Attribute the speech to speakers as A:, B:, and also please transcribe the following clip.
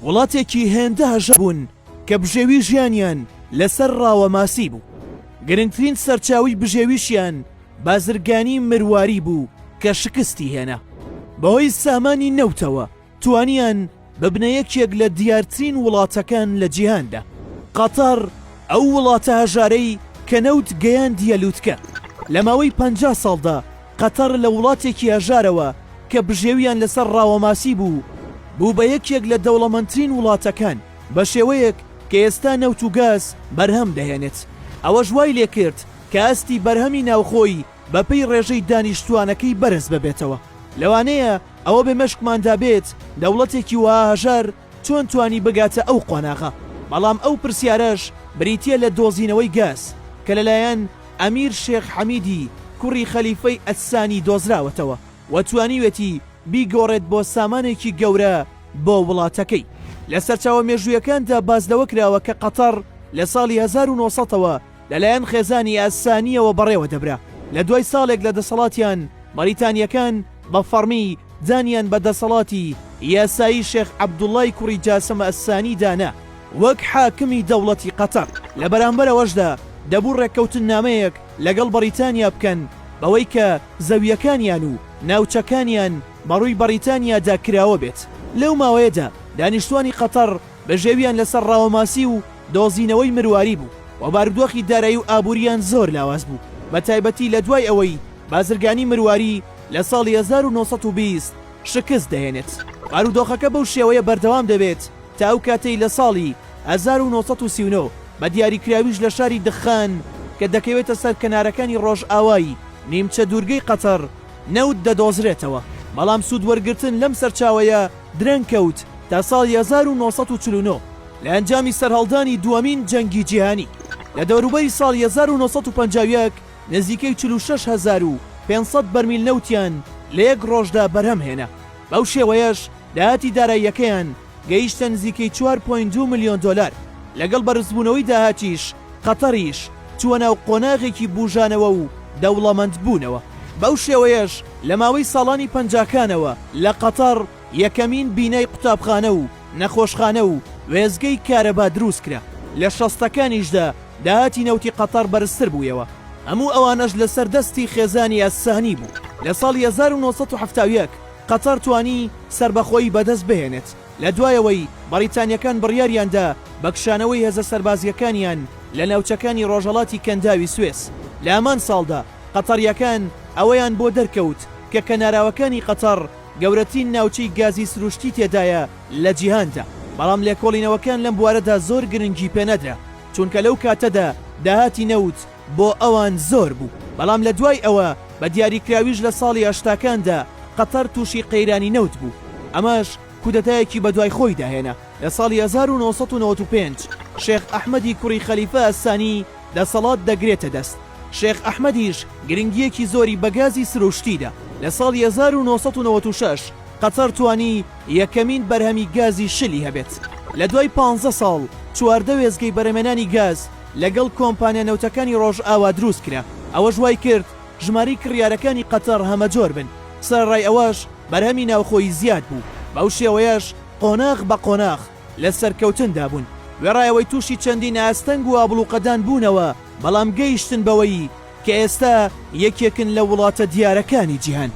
A: وڵاتێکی هێندە هەژار بوون کە بژێوی ژیانیان لەسەر ڕاوە ماسی بوو. گرنگترین سەرچاوەی بژێویشیان بازرگانی مرواری بوو کە شکستی هێنا. بەهۆی سامانی نەوتەوە توانیان ببنە یەکێک لە دیارترین وڵاتەکان لە جیهاندا. قەتەر ئەو وڵاتە هەژارەی کە نەوت گەیاندیە لوتکە. لە ماوەی 50 ساڵدا قەتەر لە وڵاتێکی هەژارەوە کە بژێویان لەسەر ڕاوەماسی بوو، بوو بە یەکێک لە دەوڵەمەندترین وڵاتەکان، بە شێوەیەک کە ئێستا نەوت و گاز بەرهەم دەهێنێت. ئەوەش وای لێکرد کە ئاستی بەرهەمی ناوخۆی بەپێی ڕێژەی دانیشتووانەکەی بەرز ببێتەوە. لەوانەیە ئەوە بە مێشکماندا بێت دەوڵەتێکی وەها هەژار چۆن توانی بگاتە ئەو قۆناغە، بەڵام ئەو پرسیارەش بریتییە لە دۆزینەوەی گاز کە لەلایەن ئەمیر شێخ حەمیدی کوڕی خەلیفەی ئەلسانی دۆزراوەتەوە و توانیوێتی بیگۆڕێت بۆ سامانێکی گەورە بۆ وڵاتەکەی. لە سەرچاوە مێژوویەکاندا باس لەوە کراوە کە قەتەڕ لە ساڵی 1900 ەوە لەلایەن خێزانی ئەلسانییەوە بەڕێوە دەبرا. لە دوای ساڵێک لە دەسەڵاتیان، بەریتانییەکان بە فەڕمی دانیان بە دەسەڵاتی یاسایی شێخ عەبدوڵای کوڕی جاسم ئەلسانی دا نا وەک حاکمی دەوڵەتی قەتەڕ. لە بەرامبەر ئەوەشدا دەبوو ڕێککەوتننامەیەک لەگەڵ بەڕیتانیا بکەن بەوەی کە زەوییەکانیان و ناوچەکانیان بەڕووی بەڕیتانیادا کراوە بێت. لەو ماوەیەدا دانیشتوانی قەتەڕ بژێویان لەسەر ڕاوەماسی و دۆزینەوەی مرواری بوو و بارودۆخی دارایی و ئابووریان زۆر لاواز بوو، بەتایبەتی لە دوای ئەوەی بازرگانی مرواری لە ساڵی 1920 شکست دەهێنێت. بارودۆخەکە بەو شێوەیە بەردەوام دەبێت تا ئەو کاتەی لە ساڵی 1939 بە دیاریکراویش لە شاری دخان کە دەکەوێتە سەر کەنارەکانی ڕۆژئاوای نیمچە دوورگەی قەتەڕ نەوت دەدۆزرێتەوە، بەڵام سوود وەرگرتن لەم سەرچاوەیە درەنگ کەوت تا ساڵی 1949. لە ئەنجامی سەرهەڵدانی دووەمین جەنگی جیهانی لە دەوروبەری ساڵی 1951 نزیکەی 46500 بەرمیل نەوتیان لە یەک ڕۆژدا بەرهەم هێنا، بەو شێوەیەش داهاتی داراییەکەیان گەیشتە نزیکەی چوار point دوو ملیۆن دۆلار، لەگەڵ بەرزبوونەوەی داهاتیش قەتەریش چووە ناو قۆناغێکی بوژانەوە و دەوڵەمەندبوونەوە. بەو شێوەیەش لە ماوەی ساڵانی پەنجاکانەوە لە قەتەڕ یەکەمین بینای قوتابخانە و نەخۆشخانە و وێستگەی کارەبا دروستکرا، لە شەستەکانیشدا داهاتی نەوتی قەتەڕ بەرزتر بوویەوە، هەموو ئەوانەش لەسەر دەستی خێزانی ئەلسانی بوو. لە ساڵی 1971 قەتەڕ توانی سەربەخۆیی بەدەست بهێنێت، لە دوایەوەی بەڕیتانییەکان بڕیاریاندا بە کشانەوەی هێزە سەربازییەکانیان لە ناوچەکانی ڕۆژهەڵاتی کەنداوی سوێس. لە هەمان ساڵدا قەتەڕییەکان ئەوەیان بۆ دەرکەوت کە کەناراوەکانی قەتەڕ گەورەترین ناوچەی گازی سروشتی تێدایە لە جیهاندا، بەڵام لێکۆڵینەوەکان لەم بوارەدا زۆر گرنگی پێنەدرا، چونکە لەو کاتەدا داهاتی نەوت بۆ ئەوان زۆر بوو، بەڵام لە دوای ئەوە بە دیاریکراویش لە ساڵی هەشتاکاندا قەتەر تووشی قەیرانی نەوت بوو، ئەمەش کودەتایەکی بەدوای خۆیدا هێنا. لە ساڵی 1995 شێخ ئەحمەدی کوڕی خەلیفە ئەلسانی دەسەڵات دەگرێتە دەست، شێخ ئەحمەدیش گرنگییەکی زۆری بە گازی سروشتی دا. لە ساڵی 1996 قەتەر توانی یەکەمین بەرهەمی گازی شلی هەبێت. لە دوای پانزە ساڵ 14 وێستگەی بەرهەمێنانی گاز لەگەڵ کۆمپانیا نەوتەکانی ڕۆژئاوا دروست کرا، ئەوەش وای کرد ژمارەی کڕیارەکانی قەتەڕ هەمەجۆر بن، سەرەڕای ئەوەش بەرهەمی ناوخۆیی زیاد بوو، بەو شێوەیەش قۆناغ بە قۆناغ لە سەرکەوتندا بوون، وێڕای ئەوەی تووشی چەندین ئاستەنگ و ئابڵوقەدان بوونەوە، بەڵام گەیشتن بەوەی کە ئێستا یەکێکن لە وڵاتە دیارەکانی جیهان.